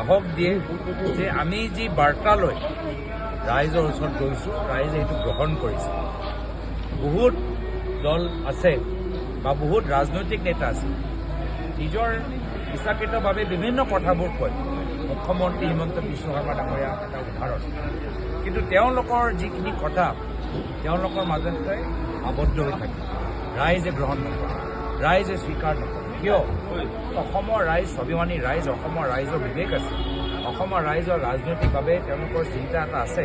সাহস দিয়ে যে আমি যি বাৰ্তা লৈ ৰাইজৰ ওচৰত গৈছোঁ, ৰাইজে সেইটো গ্ৰহণ কৰিছে। বহুত দল আছে বা বহুত ৰাজনৈতিক নেতা আছে, নিজৰ ইচ্ছাকৃতভাৱে বিভিন্ন কথাবোৰ কয়। মুখ্যমন্ত্ৰী হিমন্ত বিশ্ব শৰ্মা ডাঙৰীয়া এটা উদাহৰণ। কিন্তু তেওঁলোকৰ যিখিনি কথা তেওঁলোকৰ মাজতে আবদ্ধ হৈ থাকে, ৰাইজে গ্ৰহণ নকৰে, ৰাইজে স্বীকাৰ নকৰে। কিয়? অসমৰ ৰাইজ স্বাভিমানী ৰাইজ, অসমৰ ৰাইজৰ বিবেক আছে, অসমৰ ৰাইজৰ ৰাজনৈতিকভাৱে তেওঁলোকৰ চিন্তা এটা আছে।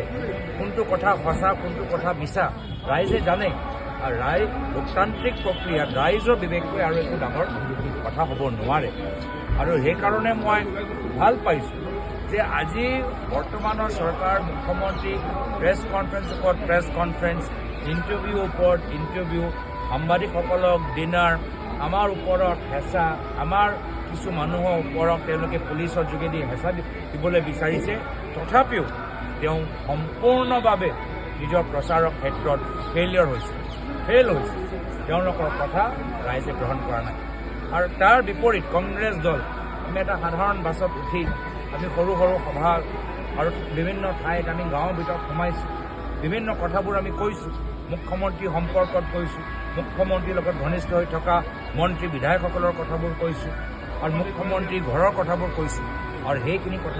কোনটো কথা সঁচা, কোনটো কথা মিছা ৰাইজে জানে। আৰু লোকতান্ত্ৰিক প্ৰক্ৰিয়াত ৰাইজৰ বিবেকটোৱে আৰু একো ডাঙৰ কথা হ'ব নোৱাৰে। আৰু সেইকাৰণে মই ভাল পাইছোঁ যে আজি বৰ্তমানৰ চৰকাৰ, মুখ্যমন্ত্ৰী প্ৰেছ কনফাৰেন্স ওপৰত প্ৰেছ কনফাৰেন্স, ইণ্টাৰভিউ ওপৰত ইণ্টাৰভিউ, সাংবাদিকসকলক ডিনাৰ, আমাৰ ওপৰত হেঁচা, আমাৰ কিছু মানুহৰ ওপৰত তেওঁলোকে পুলিচৰ যোগেদি হেঁচা দিবলৈ বিচাৰিছে। তথাপিও তেওঁ সম্পূৰ্ণভাৱে নিজৰ প্ৰচাৰৰ ক্ষেত্ৰত ফেইলিয়ৰ হৈছে, ফেইল হৈছে। তেওঁলোকৰ কথা ৰাইজে গ্ৰহণ কৰা নাই। আৰু তাৰ বিপৰীত কংগ্ৰেছ দল, আমি এটা সাধাৰণ বাছত উঠি আমি সৰু সৰু সভা আৰু বিভিন্ন ঠাইত আমি গাঁৱৰ ভিতৰত সোমাইছোঁ, বিভিন্ন কথাবোৰ আমি কৈছোঁ, মুখ্যমন্ত্ৰী সম্পৰ্কত কৈছোঁ, মুখ্যমন্ত্ৰীৰ লগত ঘনিষ্ঠ হৈ থকা মন্ত্ৰী বিধায়কসকলৰ কথাবোৰ কৈছোঁ আৰু মুখ্যমন্ত্ৰীৰ ঘৰৰ কথাবোৰ কৈছোঁ। আৰু সেইখিনি কথা